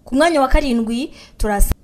Ku mwanya wa karindwi turasa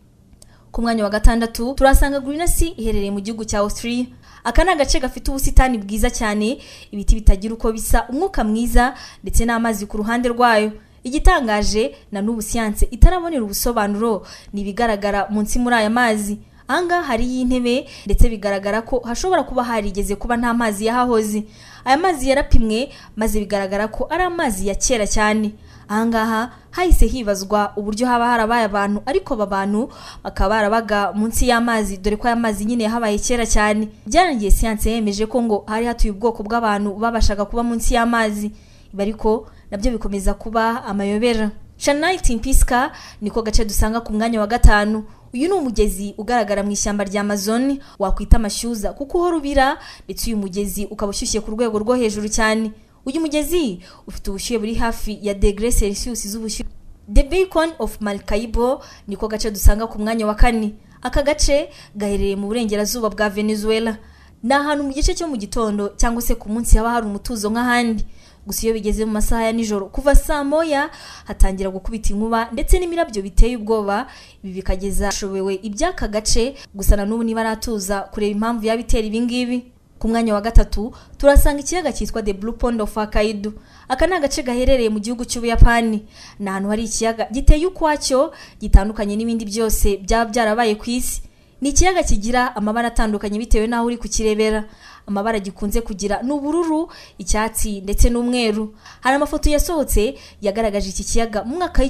Ku mwanya wa gatandatu turasanga Green Sea iherereye mu gihugu cya Austria. Aka ni agace gafite ubusitani bwiza cyane, ibiti bitagira uko bisa, umwuka mwiza ndetse n'amazi ku ruhande rwayo. Igitangaje na n'ubu siyanse itarabonera ubusobanuro ni ibigaragara munsi muri aya mazi. Ahangaha hariyo intebe ndetse bigaragara ko hashobora kuba harigeze kuba nta mazi yahahoze. Aya mazi yarapimwe maze bigaragara ko ari amazi ya kera cyane. Ahangaha hahise hibazwa uburyo haba harabaye abantu, ariko aba bantu bakaba barabaga munsi y'amazi, dore ko aya mazi nyine yahabaye kera cyane. Byarangiye siyanse yemeje ko ngo hari hatuye ubwoko bw'abantu babashaga kuba munsi y'amazi. Ibi ariko nabyo bikomeza kuba amayobera. Shanai Timpiska niko gace dusanga ku mwanya wa gatanu. Uyu ni umugezi ugaragara mu ishyamba rya Amazon wakwita amashyuza kuko uhora ubira, ndetse uyu mugezi ukaba ushyushye ku rwego rwo hejuru cyane. Uyu mugezi ufite ubushyuhe buri hafi ya degré Celsius z'ubushyuhe. The Beacon of Maracaibo niko gace dusanga ku mwanya wa kane. Aka gace gaherereye mu burengerazuba bwa Venezuela. Ni ahantu mu gice cyo mu gitondo cyangwa se ku munsi haba hari umutuzo nk'ahandi. Gusa iyo bigeze mu masaha ya nijoro kuva saa 1 hatangira gukubita inkuba ndetse n'imirabyo biteye ubwoba. Ibi bikageza shobewe iby'aka gace, gusa na n'ubu ntibaratuza kureba impamvu yabitera ibi ngibi. Ku mwanya wa gatatu turasanga ikiyaga cyitwa The Blue Pond of Hokkaido. Aka ni agace gaherereye mu gihugu cy'Ubuyapani. Ni ahantu hari ikiyaga giteye ukwacyo, gitandukanye n'ibindi byose byaba byarabaye ku isi. Ni ikiyaga kigira amabara atandukanye bitewe n'aho uri kukirebera. Amabara gikunze kugira ni ubururu, icyatsi ndetse n'umweru. Hari amafoto yasohotse yagaragaje iki kiyaga mu mwaka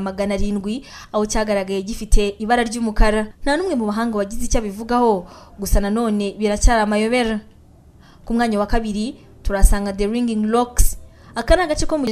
w'1700, aho cyagaragaye gifite ibara ry'umukara. Nta n'umwe mu bahanga wagize icyo abivugaho, gusa nanone biracyari amayobera. Ku mwanya wa kabiri turasanga The Ringing Rocks. Aka ni agace ko mu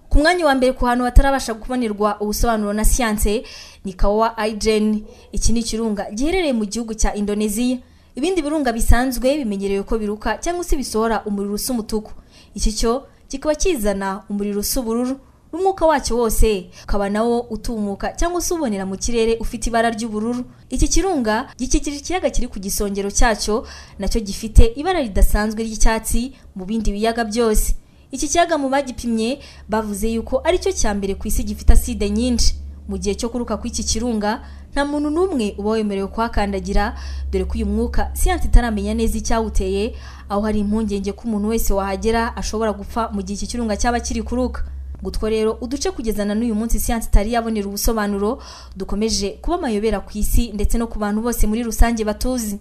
Ku mwanya wa mbere ku hantu hatarabasha kubonerwa ubusobanuro na siyanse ni Kawah Ijen. Iki ni ikirunga giherereye mu gihugu cya Indonesia. Ibindi birunga bisanzwe bimenyerewe ko biruka cyangwa se bisohora umuriro usa umutuku. Iki cyo kikaba kizana umuriro usa ubururu, n'umwuka wacyo wose ukaba nawo utumuka cyangwa se ubonera mu kirere ufite ibara ry'ubururu. Iki kirunga gikikije ikiyaga kiri ku gisongero cyacyo, nacyo gifite ibara ridasanzwe ry'icyatsi mu bindi biyaga byose. Iki kiyaga mu bagipimye bavuze yuko aricyo cya mbere ku isi gifite aside nyinshi. Mu gihe cyo kuruka kw'iki kirunga nta muntu n'umwe uba wemerewe kuhakandagira, dore ko uyu mwuka siyansi itaramenya neza icyawuteye, aho hari impungenge ko umuntu wese wahagera ashobora gupfa mu gihe iki kirunga cyaba kiri kuruka. Gutwo rero uduce kugeza na n'uyu munsi siyansi itari yabonera ubusobanuro dukomeje kuba amayobera ku isi ndetse no ku bantu bose muri rusange batuzi.